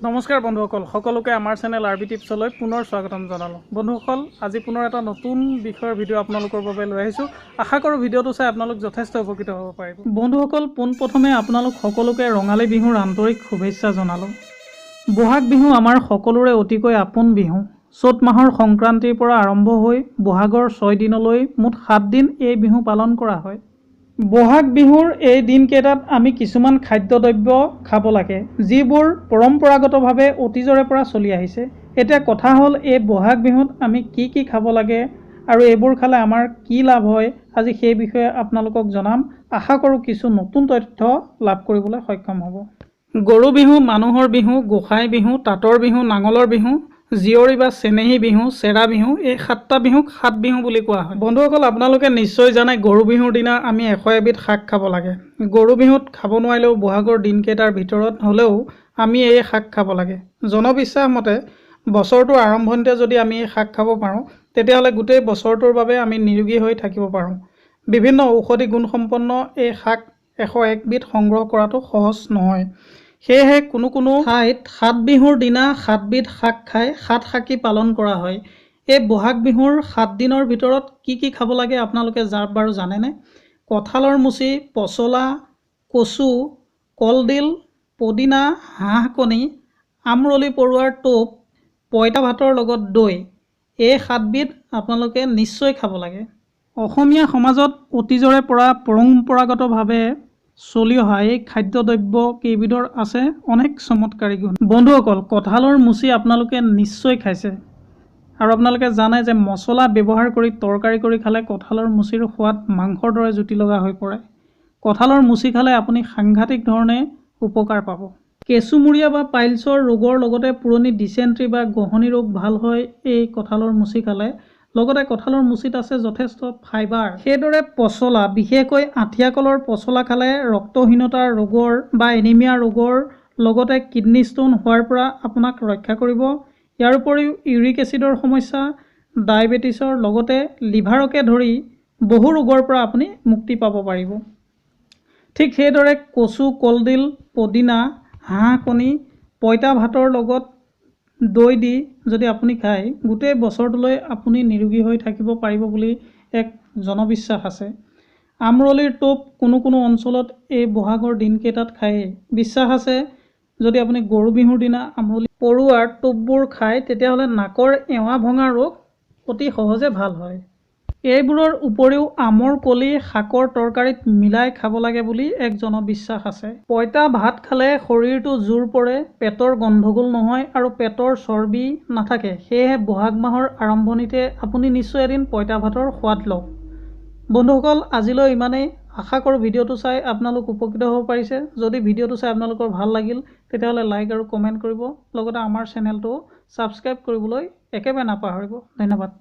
নমস্কাৰ বন্ধুসকল, সকলোকে আমাৰ চেনেল আৰ বি টিপছলৈ পুনৰ স্বাগতম জনালোঁ। বন্ধুসকল, আজি পুনৰ এটা নতুন বিষয়ৰ ভিডিঅ' আপোনালোকৰ বাবে লৈ আহিছোঁ। আশা কৰোঁ ভিডিঅ'টো চাই আপোনালোক যথেষ্ট উপকৃত হ'ব পাৰিব। বন্ধুসকল, পোনপ্ৰথমে আপোনালোক সকলোকে ৰঙালী বিহুৰ আন্তৰিক শুভেচ্ছা জনালোঁ। বহাগ বিহু আমাৰ সকলোৰে অতিকৈ আপোন বিহু। চ'ত মাহৰ সংক্ৰান্তিৰ পৰা আৰম্ভ হৈ বহাগৰ 6 দিনলৈ মুঠ 7 দিন এই বিহু পালন কৰা হয়। বহাগ বিহুৰ এই দিনকেইটাত আমি কিছুমান খাদ্যদ্ৰব্য খাব লাগে, যিবোৰ পৰম্পৰাগতভাৱে অতীজৰে পৰা চলি আহিছে। এতিয়া কথা হ'ল, এই বহাগ বিহুত আমি কি কি খাব লাগে আৰু এইবোৰ খালে আমাৰ কি লাভ হয়, আজি সেই বিষয়ে আপোনালোকক জনাম। আশা কৰোঁ কিছু নতুন তথ্য লাভ কৰিবলৈ সক্ষম হ'ব। গৰু বিহু, মানুহৰ বিহু, গোসাঁই বিহু, তাঁতৰ বিহু, নাঙলৰ বিহু, জীয়ৰী বা চেনেহী বিহু, চেৰা বিহু, এই 7টা বিহুক 7 বিহু বুলি কোৱা হয়। বন্ধুসকল, আপোনালোকে নিশ্চয় জানে গৰু বিহুৰ দিনা আমি 101বিধ শাক খাব লাগে। গৰু বিহুত খাব নোৱাৰিলেও বহাগৰ দিনকেইটাৰ ভিতৰত হ'লেও আমি এই শাক খাব লাগে। জনবিশ্বাস মতে বছৰটোৰ আৰম্ভণিতে যদি আমি এই শাক খাব পাৰোঁ, তেতিয়াহ'লে গোটেই বছৰটোৰ বাবে আমি নিৰোগী হৈ থাকিব পাৰোঁ। বিভিন্ন ঔষধি গুণসম্পন্ন এই শাক 101বিধ সংগ্ৰহ কৰাটো সহজ নহয়। সেয়েহে কোনো কোনো ঠাইত 7 বিহুৰ দিনা 7বিধ শাক খাই 7 শাকী পালন কৰা হয়। এই বহাগ বিহুৰ 7 দিনৰ ভিতৰত কি কি খাব লাগে আপোনালোকে বাৰু জানেনে? কঁঠালৰ মুচি, পচলা, কচু, কলডিল, পদিনা, হাঁহ কণী, আমৰলি পৰুৱাৰ টোপ, পঁইতা ভাতৰ লগত দৈ, এই 7বিধ আপোনালোকে নিশ্চয় খাব লাগে। অসমীয়া সমাজত অতীজৰে পৰা পৰম্পৰাগতভাৱে চলি অহা এই খাদ্যদ্ৰব্য কেইবিধৰ আছে অনেক চমৎকাৰী গুণ। বন্ধুসকল, কঁঠালৰ মুচি আপোনালোকে নিশ্চয় খাইছে আৰু আপোনালোকে জানে যে মছলা ব্যৱহাৰ কৰি তৰকাৰী কৰি খালে কঁঠালৰ মুচিৰ সোৱাদ মাংসৰ দৰে জুতি লগা হৈ পৰে। কঁঠালৰ মুচি খালে আপুনি সাংঘাতিক ধৰণে উপকাৰ পাব। কেঁচুমূৰীয়া বা পাইলছৰ ৰোগৰ লগতে পুৰণি ডিচেণ্ট্ৰি বা গ্ৰহণী ৰোগ ভাল হয় এই কঁঠালৰ মুচি খালে। লগতে কঁঠালৰ মুচিত আছে যথেষ্ট ফাইবাৰ। সেইদৰে পচলা, বিশেষকৈ আঠিয়া কলৰ পচলা খালে ৰক্তহীনতাৰ ৰোগৰ বা এনিমিয়া ৰোগৰ লগতে কিডনী ষ্ট'ন হোৱাৰ পৰা আপোনাক ৰক্ষা কৰিব। ইয়াৰ উপৰিও ইউৰিক এচিডৰ সমস্যা, ডায়েবেটিছৰ লগতে লিভাৰকে ধৰি বহু ৰোগৰ পৰা আপুনি মুক্তি পাব পাৰিব। ঠিক সেইদৰে কচু, কলডিল, পদিনা, হাঁহ কণী, পঁইতা ভাতৰ লগত দৈ দি যদি আপুনি খায়, গোটেই বছৰটোলৈ আপুনি নিৰোগী হৈ থাকিব পাৰিব বুলি এক জনবিশ্বাস আছে। আমৰলিৰ টোপ কোনো কোনো অঞ্চলত এই বহাগৰ দিনকেইটাত খায়েই। বিশ্বাস আছে যদি আপুনি গৰু বিহুৰ দিনা আমৰলি পৰুৱাৰ টোপবোৰ খায়, তেতিয়াহ'লে নাকৰ এৱা ভঙা ৰোগ অতি সহজে ভাল হয়। এইবোৰৰ উপৰিও আমৰ কলি শাকৰ তৰকাৰীত মিলাই খাব লাগে বুলি এক জনবিশ্বাস আছে। পঁইতা ভাত খালে শৰীৰটো জোৰ পৰে, পেটৰ গণ্ডগোল নহয় আৰু পেটৰ চৰ্বি নাথাকে। সেয়েহে বহাগ মাহৰ আৰম্ভণিতে আপুনি নিশ্চয় এদিন পঁইতা ভাতৰ সোৱাদ লওক। বন্ধুসকল, আজিলৈ ইমানেই। আশা কৰোঁ ভিডিঅ'টো চাই আপোনালোক উপকৃত হ'ব পাৰিছে। যদি ভিডিঅ'টো চাই আপোনালোকৰ ভাল লাগিল, তেতিয়াহ'লে লাইক আৰু কমেণ্ট কৰিব। লগতে আমাৰ চেনেলটো ছাবস্ক্ৰাইব কৰিবলৈ একেবাৰে নাপাহৰিব। ধন্যবাদ।